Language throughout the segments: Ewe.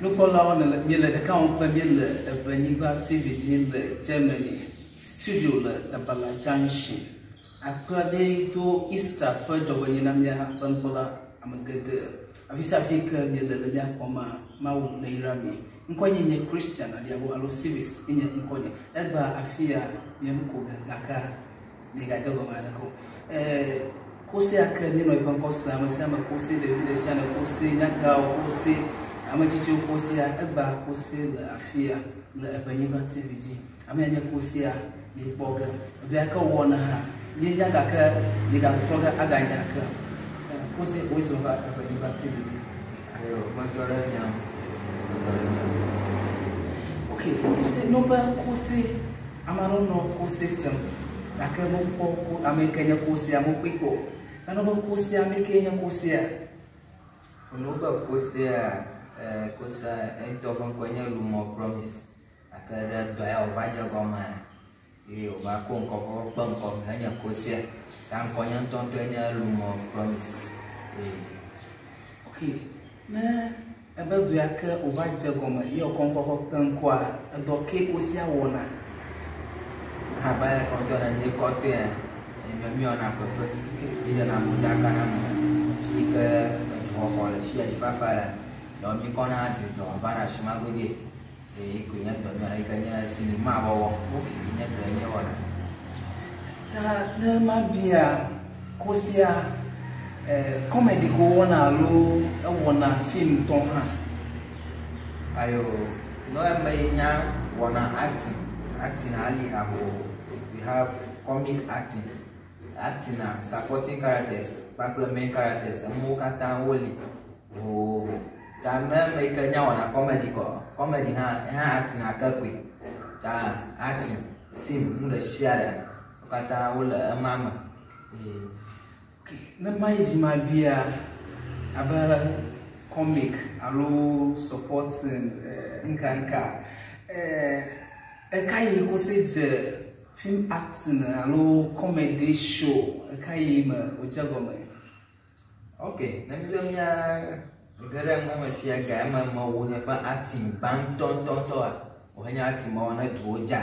Nukpɔlawo nele miele ɖeka wɔm kple míele Eʋenyigba TV dzi le Germany studio le Tabala Junction. Akpe aɖee do Easter ƒe dzɔgbenyui na míaƒe nukpɔla ame geɖe. Afi sia afi ke miele le mía kpɔma, Mawu neyra mi. Ŋkɔnye nye Christian Adiago alo Civist nye ŋkɔnye. Egbea afia mia nu ko ge gake migadze gɔme aɖeke o. Ee, kosea ke míenɔ eƒe ŋkɔ sem, ame sia ame kose, ɖevi ɖe sia ɖe kose, nyagãwo kose, ame tsitsiwo kosea, egbea kose le afia le Eʋenyigba TV dzi. Ame ya nye kosea miekpɔ ge. Edɔ ya ke wòwɔna hã míenya gake miegatrɔ ge aganya ke. Kose wòe zɔ va Eʋenyigba TV dzi. Ayo, mezɔ ɖe nya ŋu. Mezɔ ɖe nya ŋu. Ok, kose, nyo be kose, ame aɖewo nɔ kose sem gake mekpɔ ko ame yi ke nye kosea mekpɔe kpɔ o. Enɔ be kosea, ame kee nye kosea? Wonɔ be kosea, eh, kosea ŋutɔ ƒe ŋkɔe nye Lumɔ Promise. Gake ɖe dɔ ya wòva dze gɔmea, ye wòva ko ŋkɔ kɔ kpe ŋkɔ henye Kosia. Ta ŋkɔ nye ŋutɔŋutɔe nye Lumɔ Promise. Ee. Ok, ne ebe dɔ ya ke wòva dze gɔme ye wòkɔ ŋkɔ kɔ kpe ŋkɔa, edɔ kee Kosia wɔna? Abe ale ke wotɔ ne míekɔ tɔea, míewɔna fefe, míɖena modzaka na ame. Fi yi ke edzuxɔxɔ le, fi yi avifafa lea, ɖewo míkɔna dzudzɔ vana afi ma godzi. Eye koe nye dɔ míewɔna yi ke nye sinima wɔwɔ. Ye nye dɔ míewɔna. Ta ne mabia kosia eh, comedy ko wowɔna alo ewɔna film tɔ hã? Ayo, no ame yi nya wɔna acting, acting ali ha vovovo. We have comic acting, acting a supporting characters kpakple main characters, enuwo katã woli vovovo. Ta ne ame yi ke nya wɔna comedy kɔ, comedy hã, hã acting ake koe. Ta acting, film, nu ɖe sia ɖe, wo katã wole ema me. Ee. Ok, ne mayi dzi mabia abe comic alo supporting eh, ŋka ŋka, eh, ekayi kose dze film acting alo comedy show, ekayi me wòdze gɔme? Ok, ne mi be mía ge ɖe eme me fia ga eme mewɔ nye ƒe acting gbãtɔ ŋutɔŋutɔa, wòhenye acting mewɔ ne duwo dza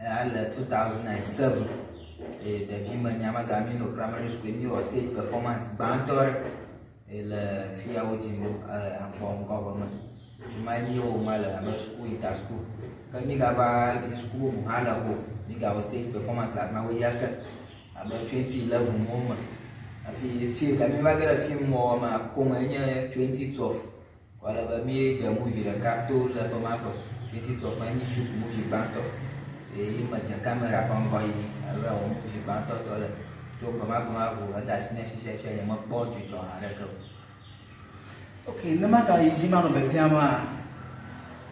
eya le 2007 eye ɖevi me nye amegã mi nɔ primary school mi wɔ stage performance gbãtɔ ɖe eye le fia wodzim ɖo agbɔ ŋgɔgbe me. Fi ma ye míewɔ ma le abe school inter school. Ke mi gava yi school bubu hã le ho, mi gawɔ stage performance le afi ma godzi ake. Abe 2011 mɔ me hafi film ga mi va ge ɖe film wɔwɔ me koŋ enye 2012 ko ale be mi ɖe movie ɖeka to le ƒe ma ƒe 2012 me mi shoot movie gbãtɔ eye me dze kamera ƒe ŋgɔ yi alo wɔ movie gbãtɔ tɔ le tso gbe ma gbe ma ŋu hede asi ne fifia fia nye mekpɔ dzudzɔ aɖeke o. Ok, ne magayi dzi manɔ biabiam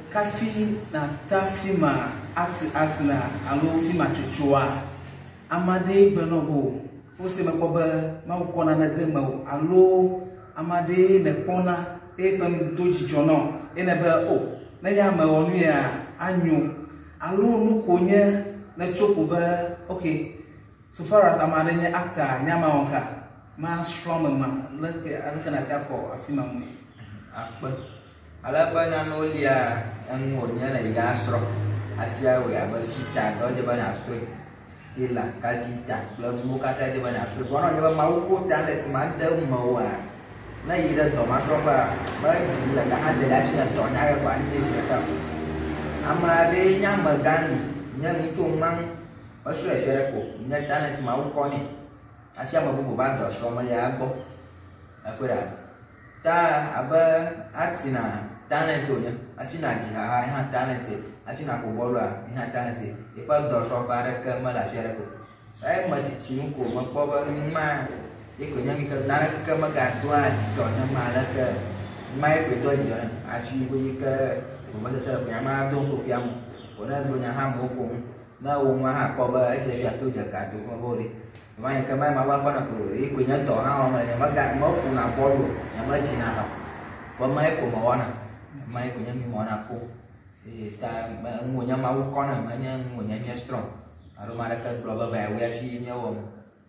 kafi nata filma ati atina alo filma tsotsoa, ame aɖee gblɔ na wò be o, wose mekpɔ be Mawu kɔ nane de mewò alo ame aɖee nèkpɔna eye eƒe nu do dzidzɔ na wò eye nèbe o, ne ya mewɔ nu ya anyo alo nu ko nye nètso ko be ok, so far as ame aɖe nye actor nye amea wɔ ka, masrɔ̃ ame ma, leke aleke nàte akɔ afi ma ŋui? Akpe. Ale be nanewo lia enu wònye ne yi ga srɔ̃ hafi awɔe abe fita dɔ dze be nàsrɔ̃e, tailor, kapinta kple nuwo katã dze be nàsrɔ̃e. Vɔ ne wònye be Mawu ko talent ma de mewòa, ne yi ɖe dɔ masrɔ̃ƒea, me dzi nu ɖeka hã de ɖe hafi ne dɔ nya ɖe kɔa, nye zi ɖeka ko. Ame aɖee nye amegã li, nye nu tso nua ŋu, mesrɔ̃e fia ɖe ko, nye talent Mawu kɔ nɛ hafi ame bubu va dɔ srɔ̃m eya gbɔ. Ekpɔe ɖa. Ta abe acting a talent wònye hafi nàdzi ha hã hã talent hafi nàƒo bɔlua hã talent yeƒe dɔsrɔ̃ƒe aɖeke mele afi aɖeke o. Eye metsitsim ko mekpɔ be nu ma ye koe nye nu yi ke naneke megadoa dzidzɔ nem aleke nu ma ye koe doa dzidzɔ nem hafi yi ke vevesese le ƒonye ame ado ŋkokui ame o. Ne egblɔ nya hã amewo ko ŋu. Ne ewɔ nua hã akpɔ be edze fia to dze ga do be wo ɖe. Ema yi ke ma ma va kpɔna ko ye koe nye dɔ hã wɔm le nye mega meƒona bɔl o, nye medzina ha o. Vɔ ema ye ko mewɔna. Ema ye ko nye nu mewɔna ko. Eye ta enu wònye Mawu kɔ nam menye nu wònye nye strong. Alo ame aɖeke gblɔ be va wɔe hafi míewɔ o.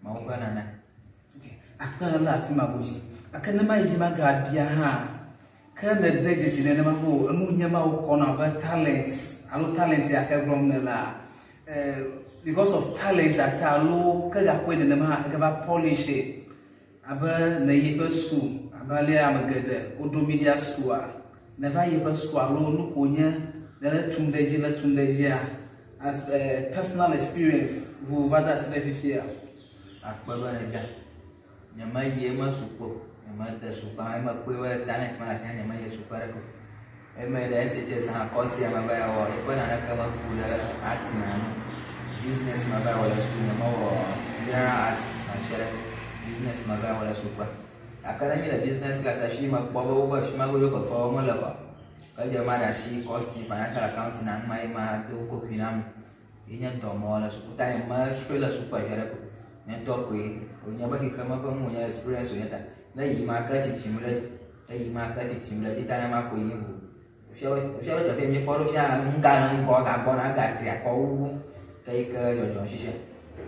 Mawu ƒe nana. Ok, akpe le afi ma godzi. Gake ne mayi dzi magabia hã, Ke nède dzesi nenema be o enu nye ma wokɔna abe talent alo talent ya ke gblɔm nèlea, because of talent ata alo ke gakpɔe nenema hã egava polish abe nèyi ƒe school abe alea ame geɖe woɖo media school-a, nèva yi ƒe school alo nu ko nye nèle tum ɖe edzi le tum ɖe edzia as a personal experience ŋu va de asi ɖe fifia? Akpe be nèbia. Nyemeyi eme suku o. Nyemede suku ame mekpɔe be talent ma le asinye nyemeyi suku aɖeke o. Eme ɖe SHS hã course ya meva yi wɔ eƒe naneke meku ɖe acting ŋu. Business meva yi wɔ le suku nyemewɔ general art afi aɖeke o. Business meva yi wɔ le sukua. Gake ne mi le business class hafi mekpɔ be wobe fi ma godo fefewo mele o. Ke dze maɖe asi costing, financial accounting na numa ye ma do kokui na ame. Ye nye dɔ mewɔ le suku ta nyemesrɔ̃e le sukua afi aɖeke o. Nye ŋutɔ koe wònye be xexeme ƒe nu wònye experience wònye ta. Ne yi ma ke tsitsim ɖe edzi, ne yi ma ke tsitsim ɖe edzi ta nenema koe nye ŋu. Fia be fia be teƒe míekpɔ ɖo fia nu gale ŋgɔ gagbɔna egatri akɔ wu ke yi ke dzɔdzɔm fifia.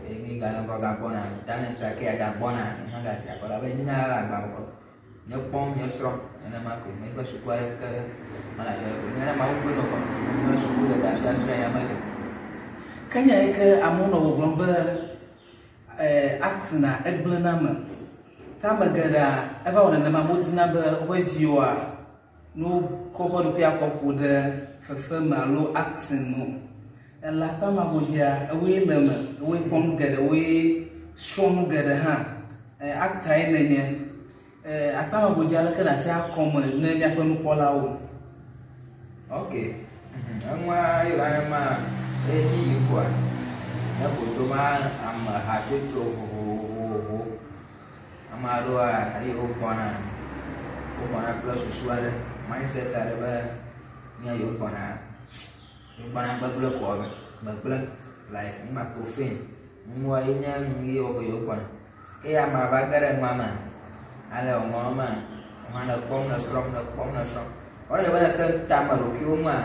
Eye mi gale ŋgɔ gagbɔna talent ke ya gagbɔna hã gatri akɔ elabe nunya le agba me. Nye kpɔm nye srɔ̃ nenema koe míeƒe suku aɖeke mele afi aɖeke o. Nye ne Mawu kpɔe nɔ kɔ me suku dede afia srɔ̃ ya mele. Ke nya yi ke amewo nɔ gbɔgblɔm be acting-a egblẽna ame. Ke ame geɖea eva wɔ nenema amewo dina be woƒe viwoa ne wokɔ woƒe ɖokuia kɔ ƒo ɖe fefe me alo acting me o. Ele akpa ma godzia, ewoe le eme, ewoe kpɔ nu geɖe, ewoe srɔ̃ nu geɖe hã. Actor-e nènye. Akpa ma godzia, aleke nàte akɔ me ne míaƒe nukpɔlawo? Ok. Enua yɔ la ma eye yi koa, ne ƒodo ma ame hatsotso vovovowo. Ame aɖewoa eye wogbɔna, wogbɔna kple susu aɖe, mindset aɖe be mía yewo gbɔna, yewogbɔna gbegblẽ ko wɔge, gbegblẽ like numa profane, nua ye nye nu ye wɔ ge yewo gbɔna. Eye amea va ge ɖe nua me, ale wòŋlɔ eme, wò hã nèkpɔm nèsrɔ̃m, nèkpɔm nèsrɔ̃m. Vɔ ne be nèse tame ɖokuiwò ŋua,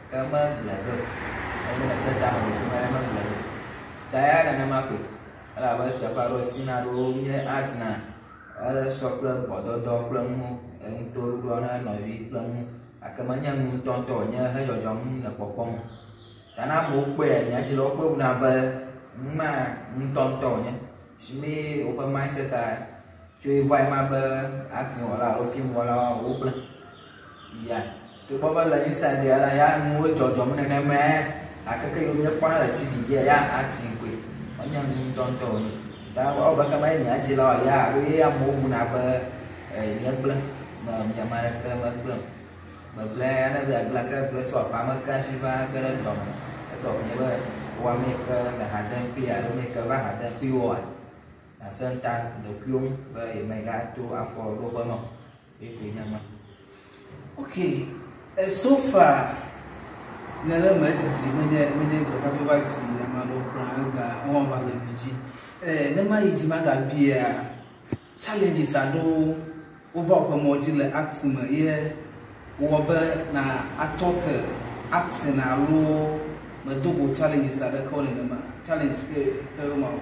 ke megblẽ ge o. Ne be nèse tame ɖokuiwò ŋua, megblẽ ge o. Ta ya nenema koe. Elabe teƒe aɖewo scene aɖewo nye art na esɔ kple gbɔdɔdɔ kple nu enutoɖoɖo na nɔvi kple nu gake menye nu ŋutɔŋutɔ wònye hedzɔdzɔm le kpɔkpɔm o. Ta ne amewo kpɔe mía dzilawo kpɔe buna be nu ma ŋutɔŋutɔ wònye. Si mi woƒe mindset a tsoe vae ma be acting wɔla alo film wɔlawo wogblẽ. Ya. Togbɔ be le inside ya la ya nuwo dzɔdzɔm nenema gake ke yiwo míekpɔna le TV dzia ya acting koe. Menye nu ŋutɔŋutɔ wònye. Ta ewɔ be kema ye mía dzilawo ya alo ye amewo buna be míegblẽ. Me ame aɖeke megblẽ o. Gbegblẽ ya ne be yeagblẽ ke gblẽ tso aƒea me ke hafi va ge ɖe dɔme. Etɔ nye be wò ame yi ke le ha dem kpli alo ame yi ke va ha dem kpli woa, nàsẽ ŋuta ɖokuiwò ŋu be yemegato afɔ ɖoƒe ma o. Ye koe nye ema. Ok, so far nele me didi menye menye gbe hafi va dzi ame aɖewo kura egbea wohã va le vi dzi. Ne mayi dzi magabia challenges aɖewo wova woƒe mɔ dzi le acting me ye wowɔ be na atɔ te acting alo medo go challenges aɖeke wo nenema challenge ke ke ma o.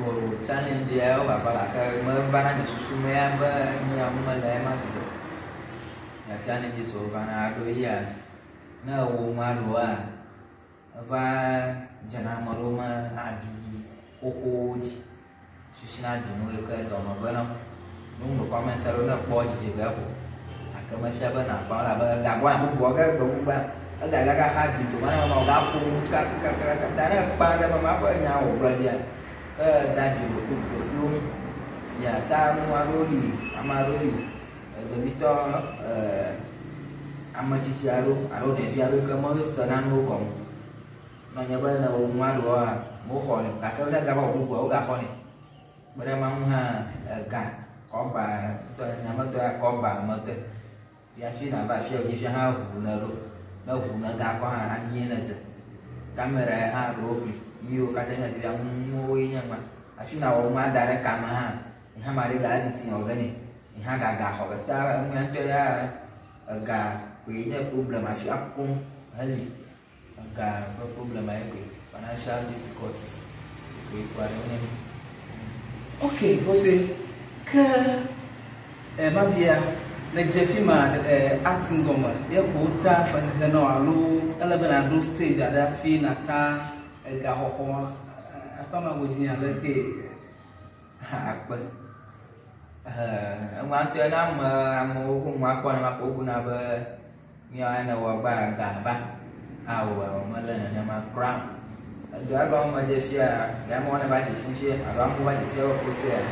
O challenge ya wo vava gake meva na nye susu me ya be nu ya mele ema dzudzɔ. Ya challenges wo vana aɖo yia ne ewɔ nua ɖoa eva dzena ame ɖewo me abi xoxowo dzi. Sisina ɖu nu yi ke dɔme vena. Ne woŋlɔ comment aɖewo ne ekpɔ dzidzi ʋɛ ko. Gake mefia be nàkpɔ elabe gagbɔna bubuawo ge gbe bubu egagaga xa ɖi dome na mama wògaƒo nu kakakaka. Ta ne ekpa ɖe mama ƒe nya wògblɔ dzia, ke da ɖi ɖokuiwò ŋu. Ya ta nu aɖewo li, ame aɖewo li, vevitɔ ame tsitsi aɖewo alo ɖevi aɖewo ke mese nanewo gɔme o. Menye be ne wò nua ɖoa, woxɔnɛ o gake ne egava wɔ bubua, wogaxɔnɛ. Kpe ɖe ema ŋu hã, ega kɔba ŋutɔ, nyametɔa kɔba metɔe. Ya hafi nàva afi ya wòdzi fia hã ŋu nèɖo. Ne ŋu nègakɔ hã, amie nèdze. Kamera ya hã ɖewo ƒli. Nu yiwo katã nye fifia nuwoe nye ema. Hafi nàwɔ nua da ɖe kame hã, yi hã ame aɖe ga editing wɔ ge nɛ. Yi hã gaga xɔ ge. Ta enua ŋutɔ ya ega koe nye problem afia koŋ heli. Ega ƒe problem ayi koe. Financial difficulties koe ƒo aɖewo ne mí. Ok, Jose, ke mabia Ne dze fi ma acting gɔme ye ko wota fexexe na wo alo ele be nàɖo stage aɖe hafi nata egaxɔxɔ akpa ma godzi ale ke? Akpe. Eŋua ŋutɔ ne ame amewo ko ŋua kpɔ ne ma ko wobuna be míawo ne wɔ gba ga va. Awo awo mele nenema kura o. Edɔa gɔme medze fia game ne va dze si fia alo amewo va dze fia be kosea.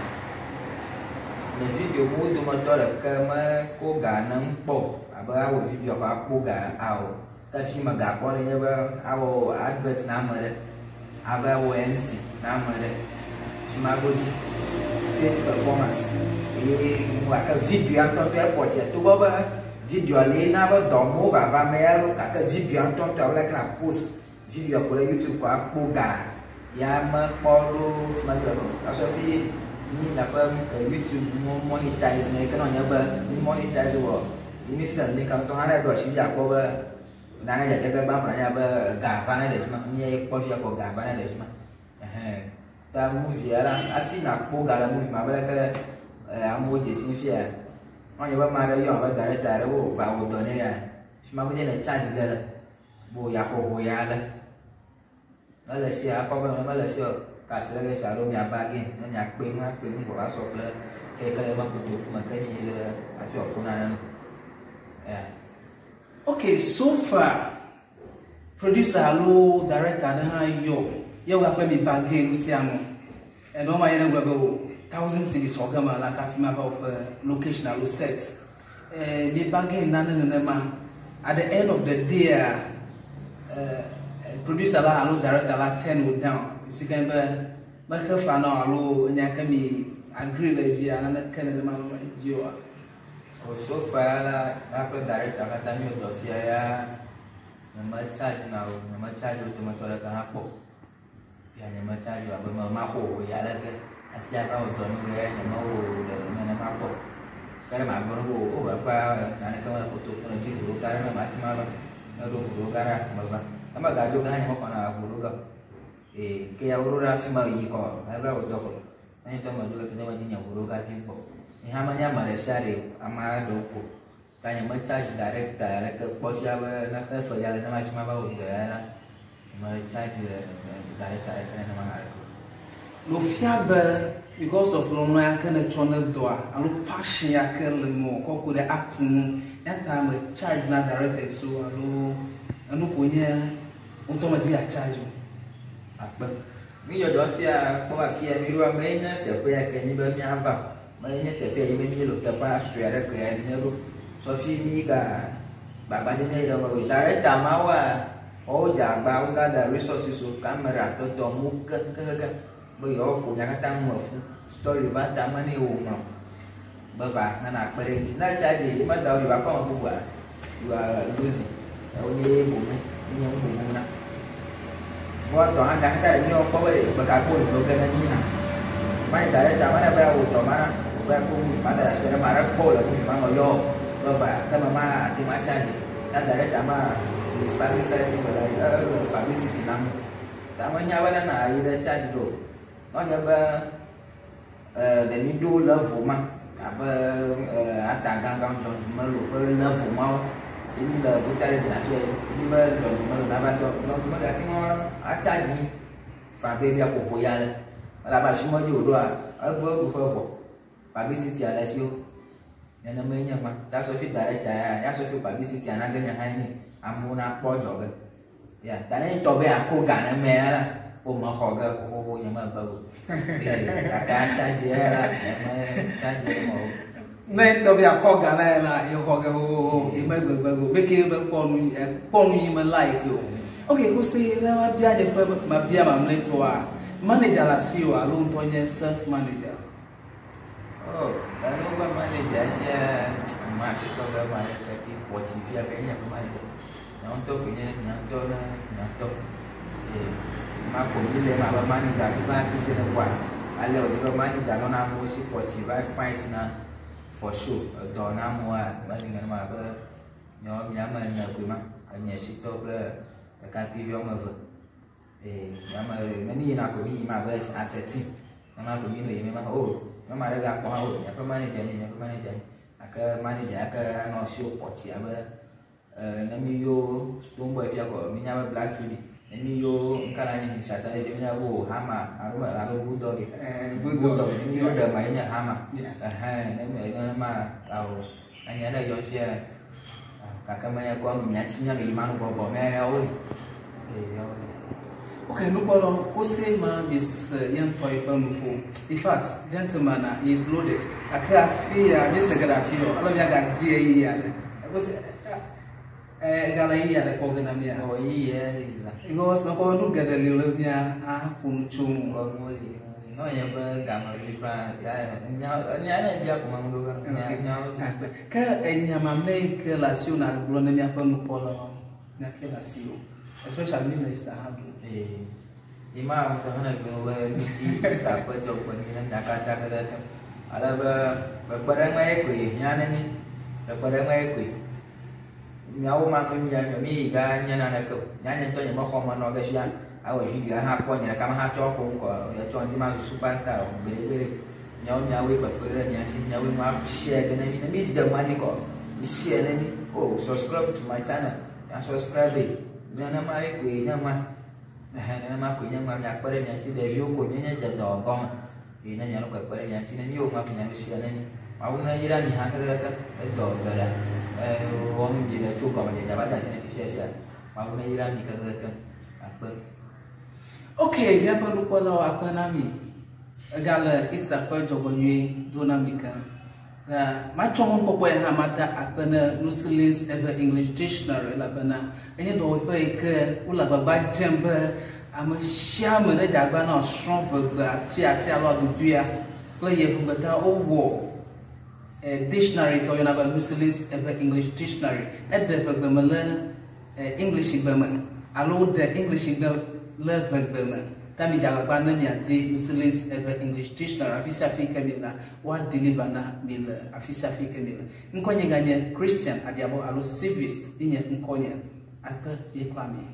Nye video wo dometɔ ɖeke meko ga nem kpɔ o abe awɔ video kɔ akpɔ ga awo. Ke fi me ga kpɔ ne nye be awɔ advert na ame ɖe abe awɔ MC na ame ɖe. Fi ma godzi stage performance eye gake video ŋutɔŋutɔ ekpɔ tsia togbɔ be video li na be dɔmewo vava me ya lo gake video ŋutɔŋutɔ abe leke na post video ko ɖe YouTube ko akpɔ ga ya mekpɔ ɖo fi ma dzi le o. Asɔ fi mi miaƒe YouTube monetize ne ke ne wònye be mi monetize wɔ mi se mi ka ŋutɔ hã ne ɖo asi dzi akpɔ be nane dzedze ge gbã ko nanya be ga va ne ɖe fi ma mi kpɔ fia kɔ ga va ne ɖe fi ma. Ta movie la hafi nakpɔ ga le movie ma abe leke amewo dze si fia wọ́n be ame aɖe yɔ abe director aɖe wo va wò dɔ ne ya fi ma godzi ne charge ge le bo yaƒoƒo ya le mele si akɔ be mele si o kasi le ge alo mia bargain ne miakpe nu akpe nu vɔ va sɔ kple keke le me kotoku me ke nyi ɖe hafi wòaku nane nu. Yeah. Okay, so far producer alo director aɖe hã yɔ ye wòakple mi bargain nu sia nu. Ɛnɔ ma yɛrɛ gblɔ be o 1000 cedis xɔ gama la kafi ma va woƒe location alo set. Mi bargain nane nenema. At the end of the day, producer la alo director la turn wo down. Si ke be mexe fa na wo alo nya ke mi agree le dzia naneke nenema me dzi oa. O so far la míaƒe director katã mi dɔ fia ya nye me charge na wo nye me charge wo dometɔ ɖeka hã kpɔ. Ya nye me charge wo abe me maxɔ wò ya leke asi ava wò dɔ nu ya nye me wò le nenema kpɔ. Ke ɖe magblɔ ne wo o akpa naneke mele kotoku ne dzi ʋuɖo ga ɖe ne ma fi ma va ne ɖo ʋuɖo ga ɖa meva. Ne megadzo ga hã nye mexɔna ʋuɖo ga o. Ee ke ya woɖo ɖe afi ma yi kɔ eva wò dɔ kɔ. Ne ŋutɔ medzo ge ŋutɔ medzi nye ʋuɖo ga fi kpɔ. Nye hã menye ame ɖe sia ɖe o, ame aɖewo ko. Ta nye me charge director aɖeke kpɔ fia be ne efe ya le ne ma fi ma va wò dɔ ya la, me charge director aɖeke nenema haɖeke o. No fia be because of lɔlɔ ya ke ne tsɔ ne dɔa alo passion ya ke le mɔ kɔ ku ɖe acting ŋu ya ta me charge na director so alo enu ko nye ŋutɔ me di ya charge o. Akpe. Mi dzɔdzɔ fia kpɔ afia mi ɖoa me nye teƒe ya ke nyi be míava. Me nye teƒe ya yi be mi le teƒea sue aɖe ko ya mi ɖo. Sɔfi mi ga gbagbadze mi ɖe me. Director mawoa woawo dze agba wo gather resources o camera kple dɔmewo kekeake be yewoa ƒo nya katã nu efu. Story va ta me ne wòŋlɔ be va ne nakpe ɖe eŋuti. Ne charge yi meda wo yi va kɔ ame bubua you are losing. Wonye bomu nye nu bomu na. Vɔ dɔ hã gã katã ɖe míawo kpɔ be gbeka kpɔ nu ge ne mí hã. Mani director ma ne va wò dɔ ma na va kó movie ma da ɖe afi ɖe ma ɖe kpɔ le movie ma me yɔ be va ke me ma ate ŋu acharge. Ta director ma is publicity be like ele publicity nam. Ta menya be ne na yi ɖe charge ɖo. Ne wònye be ɖe mi ɖo level ma abe ata gãgã John Dumelo ƒe level mawo ye mi le Volta Region afi ya mi be John Dumelo nava dɔ John Dumelo ate ŋu acharge mi fa be miaƒoƒo ya le elabe asi me dzi wòɖoa eɖo eɖuƒe vɔ publicity ale si wo nenemae nye ma ta sɔfi director ya ya sɔfi publicity ana ge nye hã nyi amewo nakpɔ dzɔge ya ta ne ŋutɔ be akó ga ne me ya la wo mexɔ ge xoxoxo nye megbe o gake acharge ya la nye me charge ma o. Ne ŋutɔ be akɔ ga na ye la ye xɔ ge xoxoxo ye megbegbe o be ke be kpɔ nu kpɔ nu yi me like o. Ok, ko se ne ma bia nye ƒe ma bia mamlɛtɔa manager le asi o alo ŋutɔ nye self manager. Oh, enu be manager fia ame asitɔ be ame aɖeke ti kpɔtsi fia be nye ƒe manager. Nye ŋutɔ koe nye nye ŋutɔ ne nye ŋutɔ. Ee, ma ko mi le ma be manager fi va ti se ne kɔa ale wòdzi be manager nɔna amewo si kpɔtsi va fight na for show edɔ na amewoa meli nenema abe míawo míame ene koe ma enye sitɔ kple ɖekakpuivi woame eve. Ee, míame ne mi yina ko mi yina abe as a team. Nema ko mi le yim ma o nyɔnu aɖe gakpɔ hã o miaƒe manager ni miaƒe manager ni. Gake Gake manager ya ke anɔ show pɔtsi abe ne mi yo Stonebwoy fia kɔ mi nya be Black City. Ne mi yo ŋka na nye Shatta fia mi nya be o Hama alo alo Bulldog. Bulldog. Ne mi yo ɖe ma ye nye Hama. Yeah. Ɛhɛn ne mi ne ma awo enya ɖe yɔ fia gake menye kɔ nu miatsi nya yi ma nu gbɔgbɔ mɛ yawo li. Ee yawo li. Okay, nukpɔlɔ kose ma mi se ye ŋutɔ yiƒe nuƒo. In fact, gentleman ah, he is loaded. Gake afi ya mi se ge ɖe afi o, alo miagadi ɣeyiɣi aɖe. Kose ɛ gale ɣeyiɣi aɖe kpɔ ge na mia. Ɔ yi yɛ li zã. Because mekpɔ be nu geɖe li wòle mia aƒo nu tso ŋu. Ŋgɔ nuwo li. Ne wònye be game li kura ya nya nya ne bia ko ma ŋu ɖo be nya nyawo li. Akpe. Ke enya mamlɛ yi ke le asiwò nàgblɔ ne míaƒe nukpɔlawo, nya ke le asiwò. Especially mi le Easter hã ɖum. Ee, ima ŋutɔ hã ne gblɔ be mi dzi Easter ƒe dzɔgbenyui ne mia katã kekeake. Ale be kpekpeɖeŋu ye koe hiã ne mi. Kpekpeɖeŋu ye koe. Miawo ma nu mia mi yi ga nye naneke o. Nya nye ŋutɔ nye mexɔ me nɔ ge fia awɔ video hã kpɔ nye ɖeka me hã tsɔ ƒo ŋkɔ etsɔ ŋdi ma zu superstar o gbeɖegbeɖe. Miawo miawoe kpekpe ɖe mia ŋuti miawoe nua share ge ne mi ne mi de nua dzi kɔ mi share ne mi. Oh subscribe to my channel. Mia subscribe e. Nenema ye koe nye ma. Ɛhɛn nenema koe nye ma miakpe ɖe mia ŋuti ɖeviwo ko míenye dze dɔ gɔme. Eye ne mianɔ kpekpe ɖe mia ŋuti ne míewɔ nua ko mianu share ne mi. Mawu ne yra mi hã kekeake edɔ geɖe wɔm mi le tso gɔmedzedzea va de asi ne fifia fia. Mawu ne yra mi kekeake. Akpe. Okay, míaƒe nukpɔlawo akpe na mi. Egale Easter ƒe dzɔgbenyui do na mi ke. Matsɔ mɔkpɔkpɔ ya hã mada akpe ne Lucilis Ewe English Dictionary elabena enye dɔwɔƒe yi ke wole agbagba dzem be ame sia ame ne dze agba na wòasrɔ̃ ʋegbe ati ati alo adodoea kple yevugbe ta wowɔ dictionary yi ke woyɔna be Lucilis Ewe English Dictionary. Eɖe ʋegbe me le English gbe me alo woɖe English gbe le ʋegbe me. Ta mi dze agbagba ne miadi Lucilis Ewe English Dictionary afi sia afi yi ke miele woa deliver na mi le afi sia afi yi ke miele. Ŋkɔnye ganye Christian Adiabo alo Civist ye nye ŋkɔnye. Akpe ye kura mi.